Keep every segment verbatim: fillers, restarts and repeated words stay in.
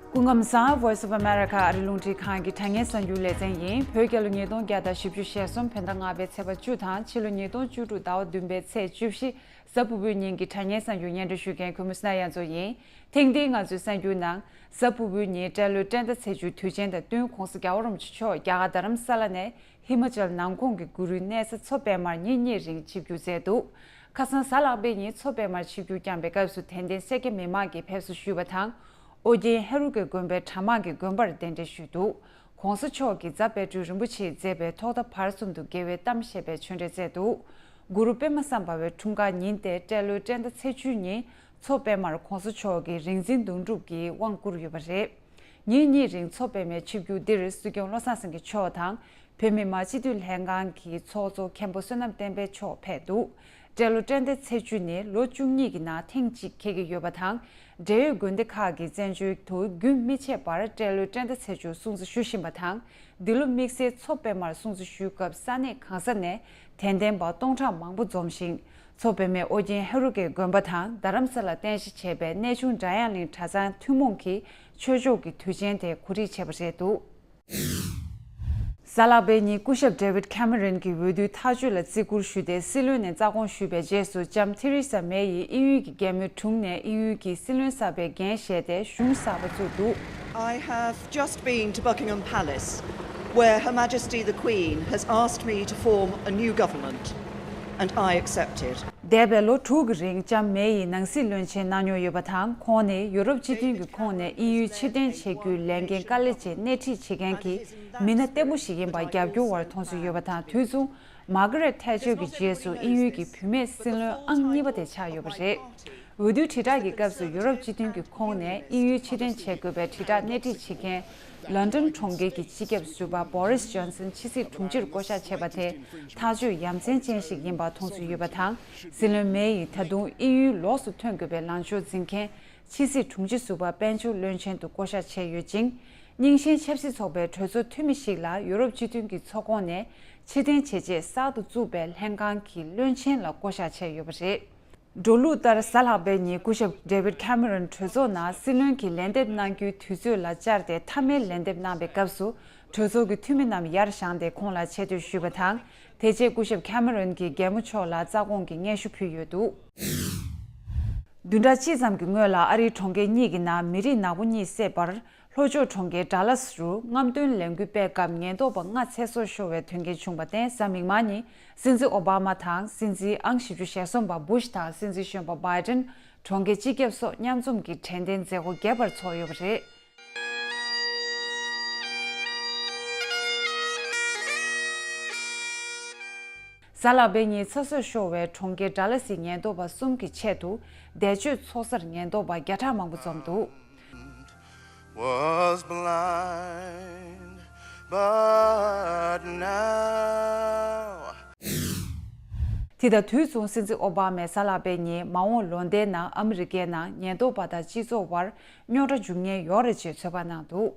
སྐུ་ཁམས་བཟང་། Voice of America ཨ་རི་རླུང་འཕྲིན་ཁང་གི་དྲ་བརྙན་གསར་འགྱུར་ལེ་ཚན་ཡིན། བོད་རྒྱལ་ལོ་ཉིས་སྟོང་བརྒྱ་དང་བཞི་བཅུ་ཞེ་གསུམ་བོད་ཟླ་ལྔ་པའི་ཚེས་པ་བཅུ་དང་ཕྱི་ལོ་ཉིས་སྟོང་བཅུ་དྲུག་ཟླ་བ་བདུན་པའི་ཚེས་བཅུ་བཞི་གཟའ་ཕུར་བུའི་ཉིན་གྱི་དྲ་བརྙན་གསར་འགྱུར་སྙན་སྒྲོན་ཞུ་མཁན་གུས་མོ་སྣ་ཡ་མཚོ་ཡིན། ཐེངས་འདིའི་ང་ཚོའི་གསར་འགྱུར་ནང་གཟའ་ཕུར་བུའི་ཉིན་སྤྲེལ་ལོའི་སྤྲེལ་ཟླ་ཚེས་བཅུའི་དུས་ཆེན་དང་བསྟུན་༸གོང་ས་༸རྒྱལ་བ་རིན་པོ་ཆེ་མཆོག་རྒྱ་གར་རྡ་རམ་ས་ལ་ནས་ཧི་མ་ཅལ་ནང་ཁོངས་ཀྱི་གུ་རུའི་གནས་ས་མཚོ་པད་མར་ཉིན་གཉིས་རིང་ཆིབས་བསྒྱུར་མཛད་འདུག་ཁ་སང་གཟའ་ལྷག་པའི་ཉིན་མཚོ་པད་མར་ཆིབས་བསྒྱུར་བསྐྱངས་པའི་སྐབས་སུ་དད་ལྡན་སེར་སྐྱ་མི་མང་གིས་ཕེབས་བསུ་ཞུས་པ་དང་། ཨོ་རྒྱན་ཧེ་རུ་ཀའི་དགོན་པའི་གྲྭ་དམངས་ཀྱིས་དགོན་པར་གདན་འདྲེན་ཞུས་འདུག ༸གོང་ས་མཆོག་གིས་རྫ་དཔལ་སྤྲུལ་རིན་པོ་ཆེས་མཛད་པའི་ཐོག་མཐའ་བར་གསུམ་དུ་དགེ་བའི་གཏམ་ཞེས་པའི་ཆོས་འབྲེལ་མཛད་འདུག་གུ་རུ་པད་མ་བསམ་འཕེལ་བའི་འཁྲུངས་སྐར་ཉིན་ཏེ་སྤྲེལ་ལོའི་སྤྲེལ་ཟླ་ཚེས་བཅུ་ཉིན་མཚོ་པད་མར་༸གོང་ས་མཆོག་གིས་རིག་འཛིན་དོན་གྲུབ་ཀྱིས་དབང་བསྐུར་ཡོད་པ་རེད། ཉིན་གཉིས་རིང་མཚོ་པད་མའི་ཆིབས་བསྒྱུར་འདིར་སྲིད་སྐྱོང་བློ་བཟང་སེང་གེ་མཆོག་དང་། བོད་མི་མང་སྤྱི་འཐུས་ལྷན་ཁང་གི་ཚོགས་གཙོ་མཁན་པོ་བསོད་ནམས་བསྟན་འཕེལ་མཆོག་ཕེབས་འདུག་སྤྲེལ་ལོ་སྤྲེལ་ཟླ་ཚེས་བཅུ་ནི་ལོ་བཅུ་གཉིས་ཀྱི་ནང་ཐེངས་གཅིག་འཁེལ་གྱི་ཡོད་པ་དང་། འབྲེལ་ཡོད་དགོན་སྡེ་ཁག་གི་བཙན་བྱོལ་དུ་རྒྱུན་མི་ཆད་པར་སྤྲེལ་ལོའི་སྤྲེལ་ཟླ་ཚེས་བཅུ་སྲུང་བརྩི་ཞུ་བཞིན་པ་དང་། འདི་ལོ་དམིགས་བསལ་མཚོ་པད་མར་སྲུང་བརྩི་ཞུ་སྐབས་ས་གནས་གང་ས་ནས་དད་ལྡན་པ་སྟོང་ཕྲག་མང་པོ་འཛོམས་ཤིང་། མཚོ་པད་མའི་ཨོ་རྒྱན་ཧེ་རུ་ཀའི་དགོན་པ་དང་རྡ་རམ་ས་ལ་རྟེན་གཞི་བྱས་པའི་གནས་ཆུང་སྒྲ་དབྱངས་གླིང་གྲྭ་ཚང་ཐུན་མོང་གིས་ཆོས་ཕྱོགས་ཀྱི་དུས་ཆེན་དེ་གོ་སྒྲིག་བྱས་པ་རེད་འདུག་གཟའ་ལྷག་པའི་ཉིན་སྐུ་ཞབས་David Cameron གྱིས་འོས་བསྡུའི་ཐག་གཅོད་ལ་བརྩི་བཀུར་ཞུས་ཏེ་སྲིད་བློན་ནས་རྩ་དགོངས་ཞུས་པའི་རྗེས་སུ་ལྕམ་ཐེ་རེ་ས་མེ་ཡིས་དབྱིན་ཡུལ་གྱི་རྒྱལ་མོའི་དྲུང་ནས་དབྱིན་ཡུལ་གྱི་སྲིད་བློན་གསར་པའི་འགན་བཞེས་ཏེ་གཞུང་གསར་པ་བཙུགས་འདུག I have just been to Buckingham Palace, where Her Majesty the Queen has asked me to form a new government, and I accepted. འདས་པའི་ལོ་དྲུག་གི་རིང་ལྕམ་མེ་ཡིས་ནང་སྲིད་བློན་ཆེན་གནང་མྱོང་ཡོད་པ་དང་། ཁོང་ནི་ཡུ་རོབ་སྤྱི་མཐུན་གྱི་ཁོངས་ནས་དབྱིན་ཡུལ་ཕྱིར་འཐེན་བྱེད་རྒྱུའི་ལས་འགན་དཀའ་ལས་ཆེ་སྣེ་ཁྲིད་བྱེད་མཁན་གྱི་མི་སྣ་བརྟན་པོ་ཞིག་ཡིན་པ་རྒྱབ་སྐྱོར་བར་མཐོང་ཚུལ་ཡོད་པ་དང་། དུས་མཚུངས་མར་གྷི་རེད་ཐེ་ཆར་གྱི་རྗེས་སུ་དབྱིན་ཡུལ་གྱི་བུད་མེད་སྲིད་བློན་ཨང་གཉིས་པ་དེ་ཆགས་ཡོད་པ་རེད། འོས་བསྡུའི་དྲིལ་བསྒྲགས་ཀྱི་སྐབས་སུ་ཡུ་རོབ་སྤྱི་མཐུན་གྱི་ཁོངས་ནས་དབྱིན་ཡུལ་ཕྱིར་འཐེན་བྱེད་དགོས་པའི་དྲིལ་བསྒྲགས་སྣེ་ཁྲིད་བྱེད་མཁན། ལོན་ཌོན་གྲོང་ཁྱེར་གྱི་སྤྱི་ཁྱབ་ཟུར་པ་Boris Johnson ཕྱི་སྲིད་དྲུང་ཆེར་བསྐོ་གཞག་བྱས་པ་དེ་ཐག་གཅོད་ཡ་མཚན་ཅན་ཞིག་ཡིན་པ་མཐོང་ཚུལ་ཡོད་པ་དང་། སྲིད་བློན་མེ་ཡིས་ད་དུང་དབྱིན་ཡུལ་ལོགས་སུ་ཐོན་དགོས་པའི་ལངས་ཕྱོགས་འཛིན་མཁན་ཕྱི་སྲིད་དྲུང་ཆེ་ཟུར་པ་དཔལ་འབྱོར་བློན་ཆེན་དུ་བསྐོ་གཞག་བྱས་ཡོད་ཅིང་། རྙིང་ཞེན་ཆབ་སྲིད་ཚོགས་པའི་གྲོས་ཚོགས་འཐུས་མི་ཞིག་ལ་ཡུ་རོབ་སྤྱི་མཐུན་གྱི་ཚོགས་ཁོངས་ནས་ཕྱིར་འཐེན་བྱས་རྗེས་གསར་དུ་བཙུགས་པའི་ལྷན་ཁང་གི་བློན་ཆེན་ལ་བསྐོ་གཞག་བྱས་ཡོད་པ་རེད། འགྲོ་ལུགས་ལྟར་གཟའ་ལྷག་པའི་ཉིན་སྐུ་ཞབས་David Cameron གྲོས་ཚོགས་ནང་སྲིད་བློན་གྱི་ལན་འདེབས་གནང་རྒྱུའི་དུས་ཚོད་ལ་བཅར་ཏེ་མཐའ་མའི་ལན་འདེབས་གནང་པའི་སྐབས་སུ། གྲོས་ཚོགས་ཀྱི་འཐུས་མི་རྣམས་ཡར་བཞེངས་ཏེ་ཁོང་ལ་ཆེ་བསྟོད་ཞུས་པ་དང་། དེ་རྗེས་སྐུ་ཞབས་Cameron གྱིས་རྒྱལ་མོ་མཆོག་ལ་རྩ་དགོངས་ཀྱི་སྙན་ཞུ་ཕུལ་ཡོད་འདུག་བདུན་ཕྲག་གཅིག་ཙམ་གྱི་སྔོན་ལ་ཨ་རིའི་གྲོང་ཁྱེར་གཉིས་ཀྱི་ནང་མི་རིགས་ནག་པོ་གཉིས་བསད་པར། ལྷོ་ཕྱོགས་གྲོང་ཁྱེར་ཌ་ལཱ་སི་རུ་རྔམ་སྟོན་ལས་འགུལ་སྤེལ་སྐབས་ཉེན་རྟོག་པ་ལྔ་ཚེ་སྲོག་ཤོར་བའི་དོན་རྐྱེན་བྱུང་བར་བརྟེན། གཟའ་མིག་དམར་ཉིན་སྲིད་འཛིན་ཨོ་བྷ་མ་དང་སྲིད་འཛིན་ཨང་བཞི་བཅུ་ཞེ་གསུམ་པ་བུ་ཤ་དང་སྲིད་འཛིན་གཞོན་པ་བྷའི་ཌེན། གྲོང་ཁྱེར་སྤྱི་ཁྱབ་སོགས་མཉམ་འཛོམས་ཀྱི་དྲན་རྟེན་མཛད་སྒོ་རྒྱས་པར་ཚོགས་ཡོད་པ་རེད། གཟའ་ལྷག་པའི་ཉིན་ཚེ་སྲོག་ཤོར་བའི་གྲོང་ཁྱེར་ཌ་ལཱ་སིའི་ཉེན་རྟོག་པ་གསུམ་གྱི་ཆེད་དུ་འདས་མཆོད་ཚོགས་སར་ཉེན་རྟོག་པ་བརྒྱ་ཕྲག་མང་པོ་འཛོམས་འདུག was blind, but now དེ་དང་དུས་མཚུངས་སྲིད་འཛིན་ཨོ་བྷ་མས་གཟའ་ལྷག་པའི་ཉིན་མ་འོངས་ལོ་ཟླའི་ནང་ཨ་མི་རི་ཀའི་ནང་ཉེན་རྟོག་པ་དང་སྤྱི་ཚོགས་དབར་རྙོག་དྲ་འབྱུང་ཉེན་ཡོད་རེད་ཅེས་ཚོད་དཔག་གནང་འདུག་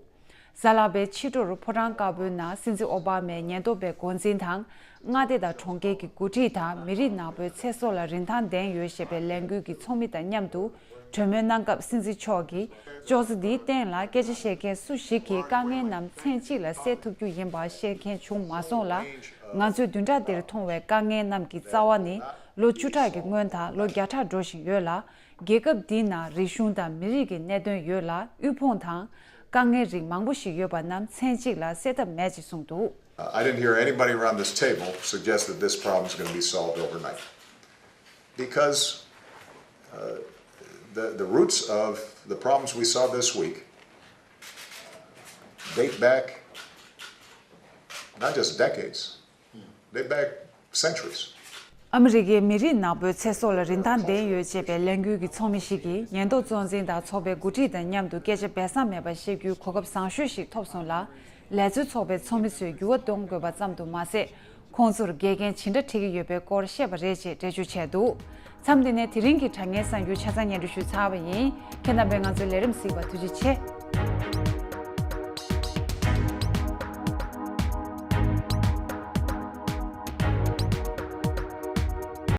གཟའ་ལྷག་པའི་ཕྱི་དྲོར་ཕོ་བྲང་དཀར་པོའི་ནང་སྲིད་འཛིན་ཨོ་བྷ་མས་ཉེན་རྟོག་པའི་འགོ་འཛིན་དང་། མངའ་སྡེ་དང་གྲོང་ཁྱེར་གྱི་འགོ་ཁྲིད་དང་མི་རིགས་ནག་པོའི་ཚེ་སྲོག་ལ་རིན་ཐང་ལྡན་ཡོད་ཞེས་པའི་ལས་འགུལ་གྱི་ཚོགས་མི་དང་མཉམ་དུ། གྲོས་མོལ་གནང་སྐབས་སྲིད་འཛིན་མཆོག་གིས། ཅོག་ཙེ་འདིའི་སྟེང་ལ་སྐད་ཆ་བཤད་མཁན་སུ་ཞིག་གིས་དཀའ་ངལ་རྣམས་མཚན་གཅིག་ལ་སེལ་ཐུབ་རྒྱུ་ཡིན་པ་ཤེས་མཁན་བྱུང་མ་སོང་ལ། ང་ཚོས་བདུན་ཕྲག་འདིར་མཐོང་བའི་དཀའ་ངལ་རྣམས་ཀྱི་རྩ་བ་ནི་ལོ་བཅུ་ཕྲག་གི་སྔོན་དང་ལོ་བརྒྱ་ཕྲག་འགྲོ་བཞིན་ཡོད་ལ། རྒྱལ་ཁབ་འདིའི་ནང་རིག་གཞུང་དང་མི་རིགས་ཀྱི་གནད་དོན་ཡོད་ལ། དབུལ་ཕོངས་དང་དཀའ་ངལ་རིགས་མང་པོ་ཞིག་ཡོད་པ་རྣམས་མཚན་གཅིག་ལ་སེལ་ཐབས་མེད་ཅེས་གསུངས་འདུག I didn't hear anybody around this table suggest that this problem is going to be solved overnight. Because uh, the, the roots of the problems we saw this week date back not just decades, date back centuries. ཨ་མི་རི་ཀའི་མི་རིགས་ནག་པོའི་ཚེ་སྲོག་ལ་རིན་ཐང་ལྡན་ཡོད་ཅེས་པའི་ལས་འགུལ་གྱི་ཚོགས་མི་ཞིག་གིས་ཉེན་རྟོག་གཙོ་འཛིན་དང་ཚོགས་པའི་འགོ་ཁྲིད་དང་མཉམ་དུ་སྐད་ཆ་སྦས་གསང་མེད་པར་བཤད་རྒྱུའི་གོ་སྐབས་བཟང་ཤོས་ཤིག་ཐོབ་སོང་ལ། ལས་བཟོའི་ཚོགས་པའི་ཚོགས་མི་ཚོས་འགྱུར་བ་གཏོང་དགོས་པ་ཙམ་དུ་མ་ཟད། ཁོང་ཚོར་འགལ་རྐྱེན་ཇི་འདྲ་འཕྲད་ཀྱི་ཡོད་པའི་སྐོར་བཤད་པ་རེད་ཅེས་འགྲེལ་བརྗོད་བྱས་འདུག་མཚམས་འདི་ནས་དེ་རིང་གི་དྲ་བརྙན་གསར་འགྱུར་ཆ་ཚང་སྙན་སྒྲོན་ཞུས་ཚར་བ་ཡིན། ཁྱེད་རྣམ་པས་ང་ཚོའི་ལས་རིམ་གཟིགས་པར་ཐུགས་རྗེ་ཆེ།